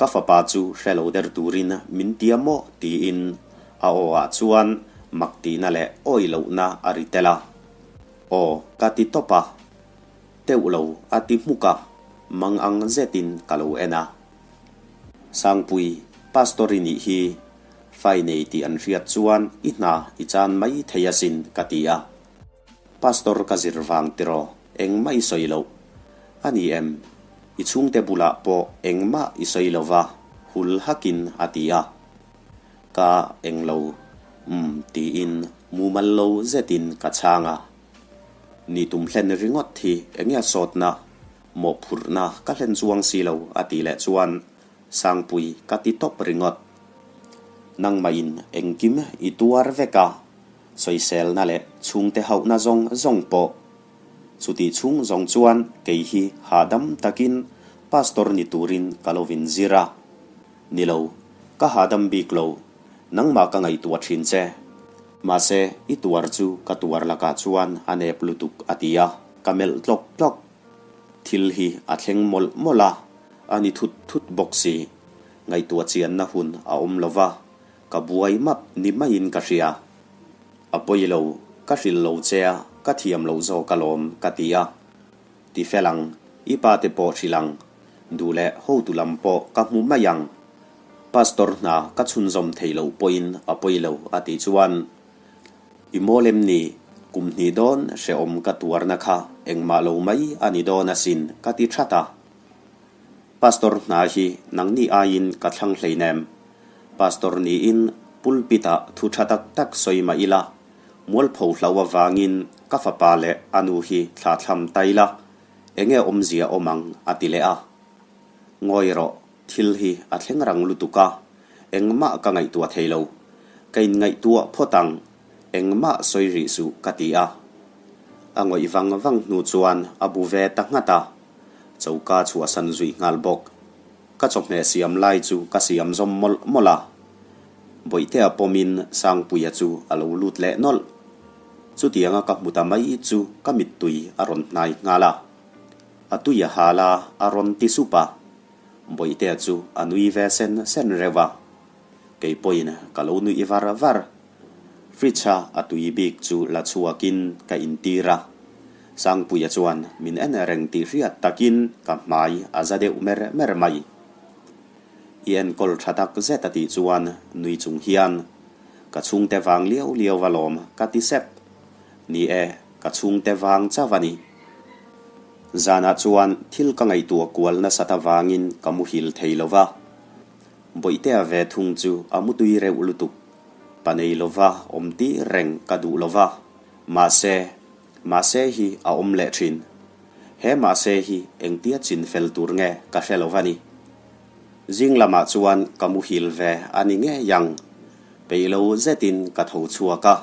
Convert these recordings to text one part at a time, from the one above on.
Ka fapa chu hre lo der turin min tia maw tiin a aw ah chuan mak tihna leh awi lohna a ri tel a. Aw ka ti tawp a. Teuh lo a ti hmuk a, mang ang zetin ka lo en a. Sangpui, Pastor i nih hi fai nei tih an hriat chuan i hna i chan mai thei asin ka ti a. Pastor ka zir vang tiraw engmah i sawi loh a ni em? I chhungte bulah pawh engmah i sawi lo va hul hakin a ti a. Ka englo umm tiin mumal lo zetin ka chhang a. Ni tum hlen ringawt hi enge a sawtna, mawhphurhna ka hlen chuang si lo a tih leh chuan Sangpui ka ti tawp ringawt. Nangmahin engkim i tuar vek a, sawiselna leh chhungte hauhna zawng zawng pawh. Chutih chhung zawng chuan kei hi hahdam takin pastor ni turin ka lo inzir a. Ni lo, ka hahdam bik lo, nangmah ka ngaihtuah thin che. Mahse, i tuar chu ka tuar lakah chuan a nep lutuk a ti a, ka melh tlawk tlawk. Thil hi a thleng mawlh mawlh a, a ni thut thut bawk si. Ngaihtuah chianna hun a awm lo va, ka buai map ni maiin ka hria. A pawi lo, ka hrilh lo che a, ka thiam loh zawk alawm ka ti a. Ti fel ang, i pa te pawh hrilh ang, duh leh hotu lam pawh ka hmu mai ang. Pastor hna ka chhunzawm thei loh pawhin a pawi lo a tih chuan, I mawl em ni? Kum hnih dawn hrehawm ka tuarna kha engmah lo mai a ni dawn asin ka ti that a. Pastor hna hi nangni aiin ka thlang hleinem. Pastor niin pulpit ah thu tha tak tak sawi mah ila, mualpho hlau avangin ka fapa leh a nu hi thla thlam ta ila, enge awmzia awm ang a ti leh a. Ngawi rawh, thil hi a thleng rang lutuk a, engmah ka ngaihtuah thei lo. Ka inngaihtuah phawt ang, engmah sawi rih suh ka ti a. A ngawih vang vang hnu chuan a bu ve ta nghat a, choka chhuahsan zui nghal bawk. Ka chawhmeh siam lai chu ka siam zawm mawlh mawlh a. Bawihtea pawmin Sangpuia chu a lo lut leh nawlh. Chutianga ka hmu ta mai chu ka mittui a rawn hnai nghal a. A tui a hal a, a rawn ti sup a. Bawihtea chu a nui ve sen sen reuh a. Kei pawhin ka lo nuih var var. Fridge-a a tui bik chu la chhuakin ka intir a. Sangpuia chuan min en reng tih hriat takin ka hmai a za deuh mer mer mai. I enkawl tha tak zet a tih chuan nui chung hian ka chhungte vang liau liau alawm ka ti sep. Ni e, ka chhungte vang chauh a ni. Zanah chuan thil ka ngaihtuah kual nasat avangin ka muhil thei lo va. Bawihtea ve thung chu a mutui reuh lutuk. Pa nei lova awm tih reng ka duh lova, mahse, mahse hi a awm leh thin. He mahse hi engtia chin fel tur nge ka hre lova ni. Zing lamah chuan ka muhil ve a ni ngei ang. Peih lo zetin ka tho chhuak a.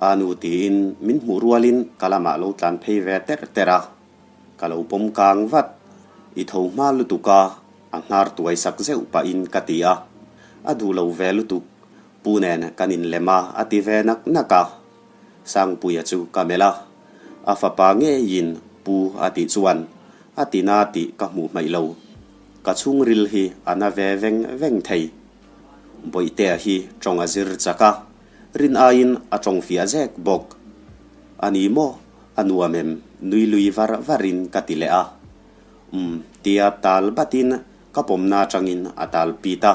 A nu tiin min hmuh rualin ka lamah lo tlan phei ve terh terh a. Ka lo pawm kang vat. I tho hma lutuk a, a hnar tuai sak zeuh pahin ka ti a. A duh lo ve lutuk. Pu nen kan inlem a, a ti ve nak nak a. Sangpuia chu ka melh a. A fapa ngeiin pu a tih chuan a ti na tih ka hmuh hmaih lo. Ka chhungril hi a na ve veng veng thei. Bawihtea hi tawng a zir chak a, rin aiin a tawng fiah zek bawk. A ni maw? A nuam em? Nui lui var varin ka ti leh a. Umm, tia tal batin ka pawmna atangin a tal pit a.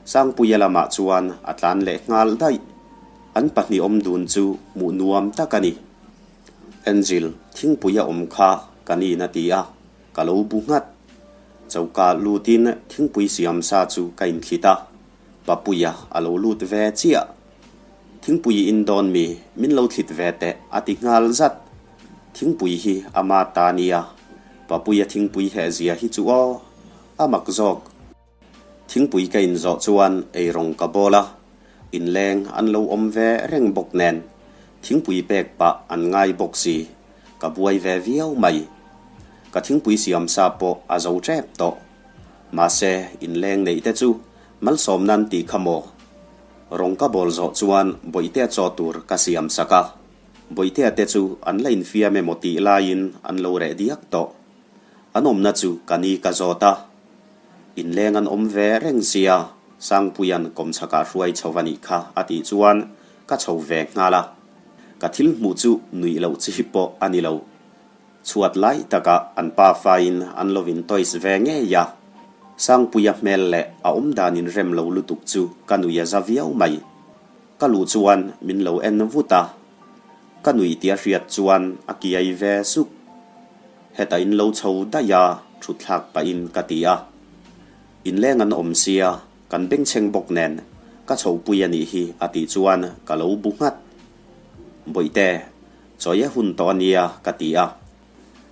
Sangpuia lamah chuan a tlan leh nghal daih. An pahnih awm dun chu hmuh nuam tak a ni. Angel, thingpui a awm kha ka niin a ti a, ka lo bu nghat. Choka lutin thingpui siam sa chu ka inthlit a, Papuia a lo lut ve chiah. Thingpui i in dawn mi, min lo thlit ve teh a ti nghal zat. Thingpui hi a ma ta nia, Papuia thingpui heh zia hi chu aw, a mak zawk. Thingpui ka in zawh chuan eirawng ka bawl a, inleng an lo awm ve reng bawk nen, thingpui pek pah an ngai bawk si, ka buai ve viau mai. Ka thingpui siam sa pawh a zo tep tawh. Mahse, inleng neih te chu malsawm nan tih kha maw? Rawng ka bawl zawh chuan Bawihtea chaw tur ka siam sak a, Bawihtea te chu an la infiam emaw tih laiin an lo reh diak tawh. An awmna chu ka ni ka zawt a. Inleng an awm ve reng sia, Sangpuia'n kawmchhakah hruai chho a nih kha a tih chuan ka chho ve nghal a. Ka thil hmuh chu nuih loh chi pawh a ni lo. Chhuat lai takah an pa fain an lo in toys ve ngei a. Sangpuia hmel leh a awmdan in rem lo lutuk chu ka nuih a za viau mai. Ka luh chuan min lo en vut a. Ka nuih tia hriat chuan a kiai ve suk. Heta in lo chho daih a, thut thlak pahin ka ti a. Inleng an awm sia, kan bengchheng bawk nen ka chhohpui a nih hi a tih chuan ka lo bu nghat. Bawihte, chawi a hun tawh a nia ka ti a.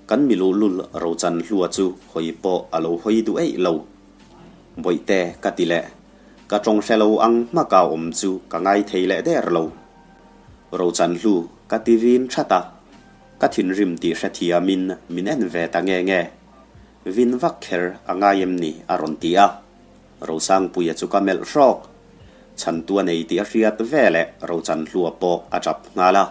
Kan mi luhlul Rochan hlua chu hawi pawh a lo hawi duh eih lo. Bawihte ka ti leh, ka tawng hre lo ang hmaka awm chu ka ngai thei leh der lo. Rochan hlu ka ti vin that a, ka thinrim tih hrethiamin min en ve ta nge nge. Vin vak kher a ngai em ni a rawn ti a. Rosangpuia chu ka melh hrawk. Chhantu a nei tih a hriat ve leh Rochanhlua pawh a tap nghal a.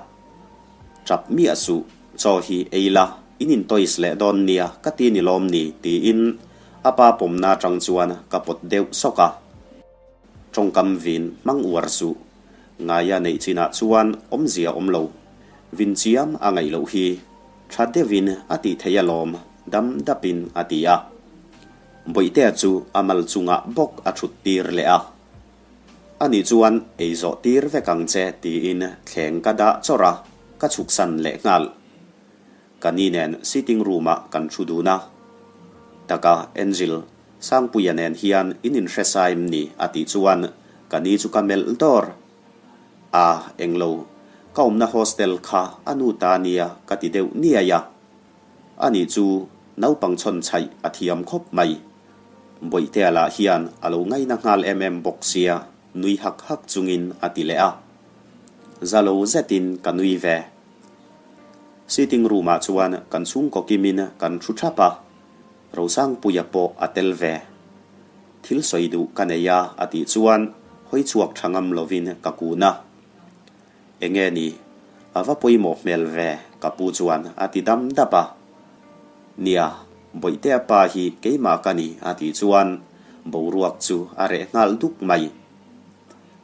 Tap miah suh, chaw hi ei la, in intois leh dawn nia ka ti ni lawm ni tiin a pa pawmna atang chuan ka pawt deuh sawk a. Tawngkam vin hmang uar suh, ngaia neih chinah chuan awmzia awm lo. Vin chiam a ngaih loh hi tha deuhin a tih theih alawm dam dapin a ti a. Bawihtea chu a mal chungah bawk a thut tir leh a. Ani chuan ei zawh tir vek ang che tiin thleng ka dah chawrh a, ka chhuksan leh nghal. Ka ni nen sitting room ah kan thu dun a. Taka Angel, Sangpuia nen hian in inhre sa em ni a tih chuan ka ni chu ka melh dawr. A, englo, ka awmna hostel kha a nu ta nia ka ti deuh niai a. Ani chu naupang chhawn chhaih a thiam khawp mai. Bawihtea lah hian a lo ngaina nghal em em bawk sia, nui hak hak chungin a ti leh a. Za lo zetin ka nui ve. Sitting room ah chuan kan chhungkaw kimin kan thu thap a, Rosangpuia pawh a tel ve. Thil sawi duh ka nei a a tih chuan hawi chhuak tha ngam lovin ka kun a. Enge ni? A va pawimawh hmel ve ka pu chuan a ti dam dap a. Nia, Bawihtea pa hi keimah ka ni a tih chuan boruak chu a reh nghal duk mai.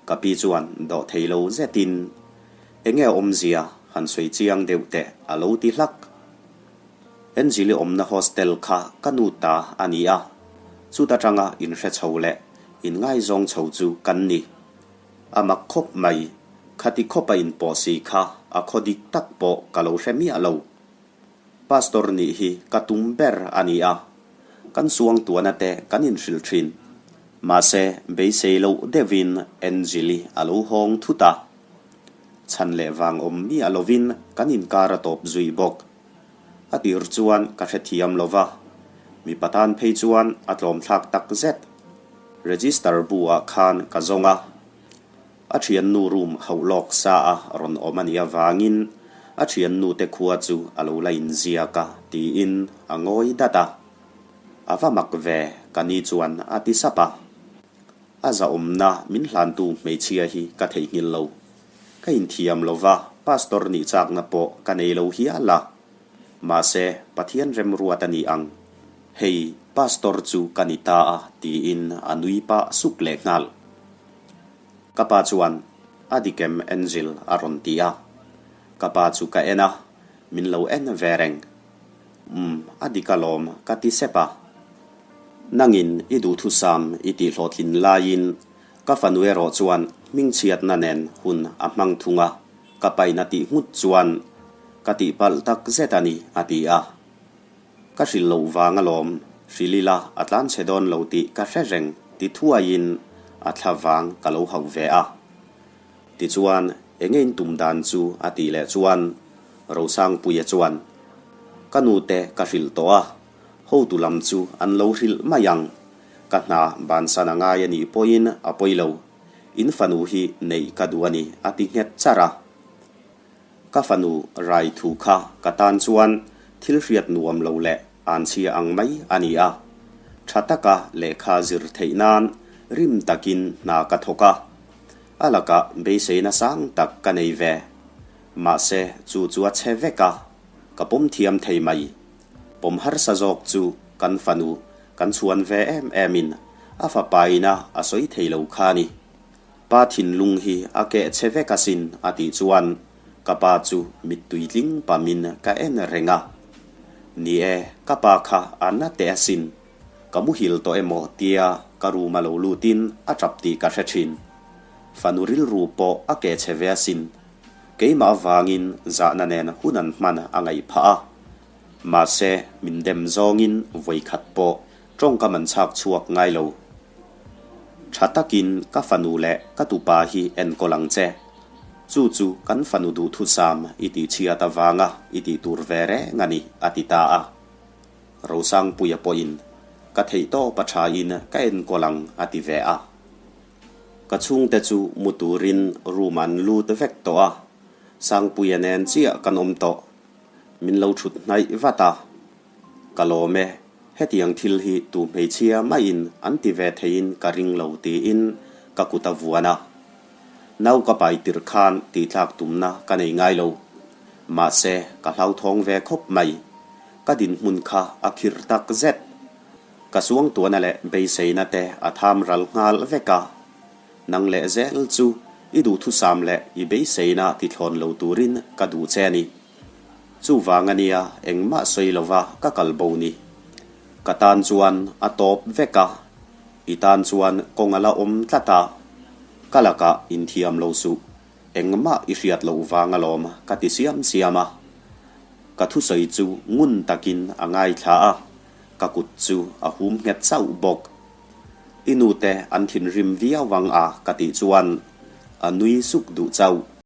Ka pi chuan dawh thei lo zetin Enge awmzia han sawi chiang deuh teh a lo ti hlak. Angel-i awmna hostel kha ka nu ta a ni a, chuta tanga inhre chho leh inngaizawng chho chu kan ni. A mak khawp mai, khati khawpa inpawh si kha a khaw dik tak pawh ka lo hre miah lo. Pastor nih hi ka tum ber a ni a, kan suangtuahna te kan inhrilh thin. Mahse, beisei loh deuhin Angel-i a lo hawng thut a. Chhan leh vang awm miah lovin kan inkar a tawp zui bawk. A tir chuan ka hrethiam lo va, mipa tan phei chuan a tlawmthlak tak zet. Register bu ah khan ka zawng a, a thiannu room hauh lawk sa a rawn awm a nih avangin a thiannu te khua chu a lo la inziak a tiin a ngawi dat a. A va mak ve ka ni chuan a ti sap a. A zahawmna min hlantu hmeichhia hi ka theihnghilh lo. Ka inthiam lo va, pastor nih chakna pawh ka nei lo hial a. Mahse, Pathian remruat a ni ang. Hei, pastor chu ka ni ta a, tiin a nui pah suk leh nghal. Ka pa chuan, A dik em, Angel? a rawn ti a. Ka pa chu ka en a, min lo en ve reng. Umm, a dik alawm, ka ti sep a. Nangin i duhthusam i tihhlawhtlin laiin ka fanu erawh chuan hmingchhiatna nen hun a hmang thung a, ka pain a tih nghut chuan ka tihpalh tak zet a ni, a ti a. Ka hrilh loh vang alawm, hrilh ila a tlanchhe dawn lo tih ka hre reng ti thuaiin a thla vang ka lo hauh ve a. Tichuan, enge in tum dan chu a tih leh chuan Rosangpuia chuan, Ka nute ka hrilh tawh a, Hotu lam chu an lo hrilh mai ang. Ka hna bansan a ngai a nih pawhin a pawi lo. In fanu hi neih ka duh a ni, a ti nghet charh a. Ka fanu rai thu kha ka tan chuan thil hriat nuam lo leh anchhia ang mai a ni a. Tha taka lehkha zir theih nan rim takin hna ka thawk a. A lakah beiseina sang tak ka nei ve. Mahse chu chu a chhe vek a, ka pawm thiam thei mai. Pawm harsa zawk chu kan fanu kan chhuan ve em em in A fapa ina a sawi thei lo kha ni. Pa thinlung hi a keh chhe vek asin a tih chuan ka pa chu mittui tling pamin ka en reng a. Ni e, ka pa kha a na teh asin. Ka muhil tawh emaw tia ka room a lo lutin a tap tih ka hre thin. Fanu rilru pawh a keh chhe ve asin. Keimah avangin zahna nen hun an hman a ngaih phah a. Mahse, min dem zawngin vawikhat pawh tawngkam an chhak chhuak ngai lo. Tha takin ka fanu leh ka tupa hi enkawl ang che. Chu chu kan fanu duhthusam i tihchhiat avanga i tih tur ve reng a ni, a ti ta a. Rosangpuia pawhin, Ka theihtawp a thain ka enkawl ang, a ti ve a. Ka chhungte chu mu turin room an lut vek tawh a, Sangpuia nen chiah kan awm tawh. Min lo thut hnaih vat a. Ka lawm e, hetiang thil hi tu hmeichhia maiin an ti ve theiin ka ring lo tiin ka kut a vuan a. Nau ka pai tirh khan tihtlak tumna ka nei ngai lo. Mahse, ka hlauthawng ve khawp mai. Ka dinhmun kha a khirh tak zet. Ka suangtuahna leh beiseina te a tham ral nghal vek a. Nang leh zel chu i duhthusam leh i beiseina tithlawn lo turin ka duh che a ni. Chuvang a nia engmah sawi lova ka kal bo ni. Ka tan chuan a tawp vek a, i tan chuan kawng a la awm tlat a. Ka lakah inthiam lo suh, engmah i hriat loh vang alawm ka ti siam siam a. Ka thusawi chu ngun takin a ngaithla a, ka kut chu a hum nghet chauh bawk. I nute an thinrim viau ang a ka tih chuan a nui suk duh chauh.